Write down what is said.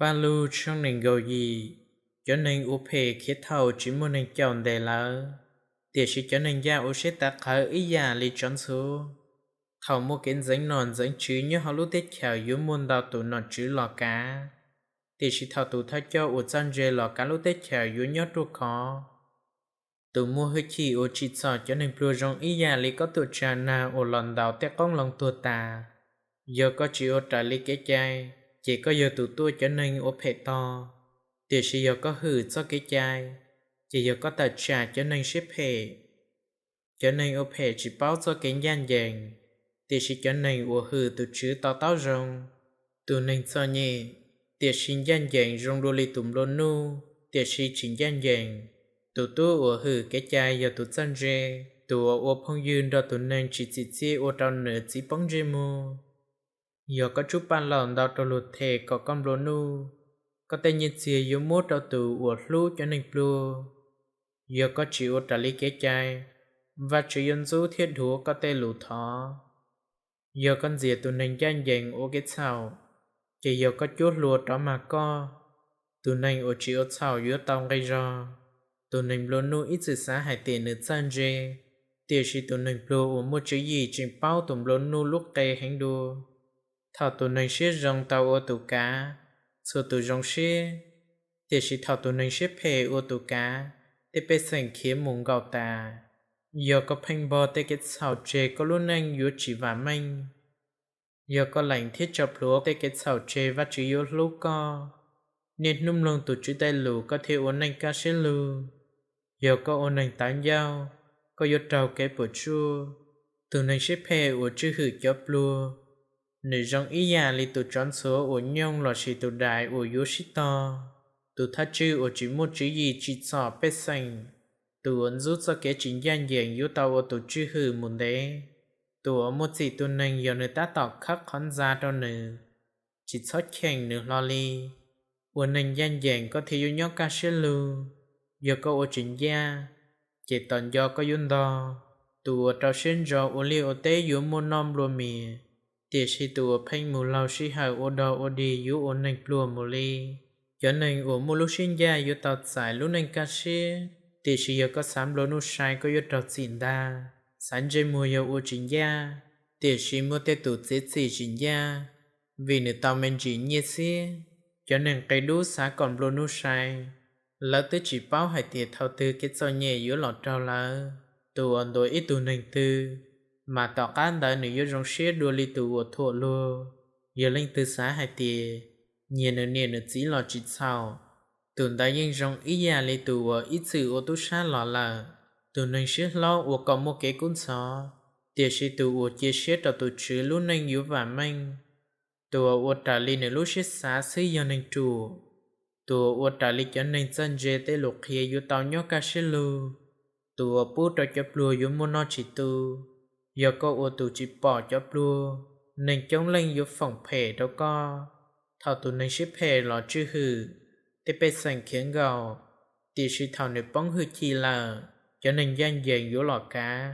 Paj Lug tshooj nees nkaum yim. Cov neeg ua phem khiav thaum tsis muaj neeg caum ntes lawv, tiam sis cov neeg ncaj ua siab tav qhawv ib yam li tsov ntxhuav. Thaum muaj kev ntxeev nom ntxeev tswv nyob hauv lub teb chaws yuav muaj ntau tus nom tswv los kav, tiam sis thaum tus thawj coj uas txawj ntse los kav lub teb chaws yuav nyob ruaj khov. Tus muaj hwj chim uas tsim txom cov neeg pluag zoo ib yam li kob tuam tsa nag uas los ntaus tej qoob loo tuag tas. Yog koj tsis ua raws li kev cai, ces koj yog tus tuaj cov neeg ua phem tog, tiam sis yog koj hwm txoj kev cai, ces yog koj tawm tsam cov neeg siab phem. Cov neeg ua phem tsis paub txoj kev ncaj ncees, tiam sis cov neeg uas hwm tus Tswv to taub zoo. Tus neeg txom nyem tiam sis ncaj ncees zoo dua li tus nplua nuj tiam sis tsis ncaj ncees. Tus tub uas hwm kev cai yog tus txawj ntse. Tus uas ua phooj ywg nrog tus neeg tsis txim txiaj ua rau nws txiv poob ntsej muag. Yog koj tsub paj laum ntau rau luag them kom koj nplua nuj, koj tej nyiaj txiag yuav muab rau tus uas hlub cov neeg pluag. Yog koj tsis ua raws li kev cai, Vajtswv yuav ntxub thiab dhuav koj tej lus thov. Yog koj ntxias tus neeg ncaj ncees ua kev txhaum, ces yog koj cuab hlua rov mag koj. Tus neeg uas tsis ua txhaum yuav tau nqi zog. Tus neeg nplua nuj ib txwm xav hais tias nws txawj ntse, tiam sis tus neeg pluag uas muaj tswv yim tseem paub tus nplua nuj lub qe heev dua. Thaum tus neeg siab zoo tau ua tus kav, txhua tus zoo siab, tiam sis thaum tus neeg siab phem ua tus kav, tej pej xeem khiav mus nkaum tas. Yog koj pheej npog tej kev txhaum tseg, koj lub neej yuav tsis vam meej. Yog koj lees thiab tso plhuav tej kev txhaum tseg, Vajtswv yuav hlub koj. Niaj hnub mloog tus Tswv tej lus, koj thiaj ua neej kaj siab lug. Yog koj ua neeg tawv ncauj, koj yuav raug kev puas tsuaj. Tus neeg siab phem uas tswj hwm cov pluag, nws zoo ib yam li tus tsov ntxhuav uas nyooj lossis tus dais uas yuav sib tog. Tus thawj tswj uas tsis muaj tswv yim tsim txom pej xeem. Tus uas ntxub txoj kev tsis ncaj ncees yuav tau ua tus tswj hwm mus ntev. Tus uas muaj txim tu neeg, yog nws tab tom khawb qhov ntxa rau nws, tsis txhob cheem nws hlo li. Ua neeg ncaj ncees, koj thiaj yuav nyob kaj siab lug. Yog koj ua tsis ncaj, ces tos nco koj yuav ntog. Tus uas rau siab ntso ua liaj ua teb yuav muaj noj nplua mias, tiam sis tus uas pheej mus laug sij hawm ua dog ua dig yuav ua neeg pluag mus li. Cov neeg uas muaj lub siab ncaj yuav tau txais lub neej kaj siab, tiam sis yog koj xav nplua nuj sai, koj yuav raug txim ntag. Xaiv ntsej muag yog ua tsis ncaj, tiam sis muaj tej tus txiav txim tsis ncaj, vim nws tau me ntsis nyiaj xiab. Cov neeg qia dub xav kom nplua nuj sai, lawv twb tsis paub hais tias thaum twg kev txom nyem yuav los raug lawv. Tus uas ntuas ib tug neeg twg, mas tom qab ntawd nws yuav zoo siab dua li tus uas thuam luag. Yog leej twg xav hais tias nyiag nws niam nws txiv los tsis txhaum, tus ntawd yeej zoo ib yam li tus uas ib txwm ua tub sab los lawm. Tus neeg siab hlob ua kom muaj kev kub ntxhov, tiam sis tus uas cia siab rau tus Tswv lub neej yuav vam meej. Tus uas ua raws li nws lub siab xav xwb yog neeg ruam. Tus uas ua raws li cov neeg txawj ntse tej lus qhia yuav tau nyob kaj siab lug. Tus uas pub rau cov pluag yuav muaj noj tsis tu. Yog koj ua tus tsis pom cov pluag, neeg coob leej yuav foom phem rau koj. Thaum tus neeg siab phem los tswj hwm, tej pej xeem khiav nkaum, tiam sis thaum nws poob hwj chim lawm, cov neeg ncaj ncees yuav los kav.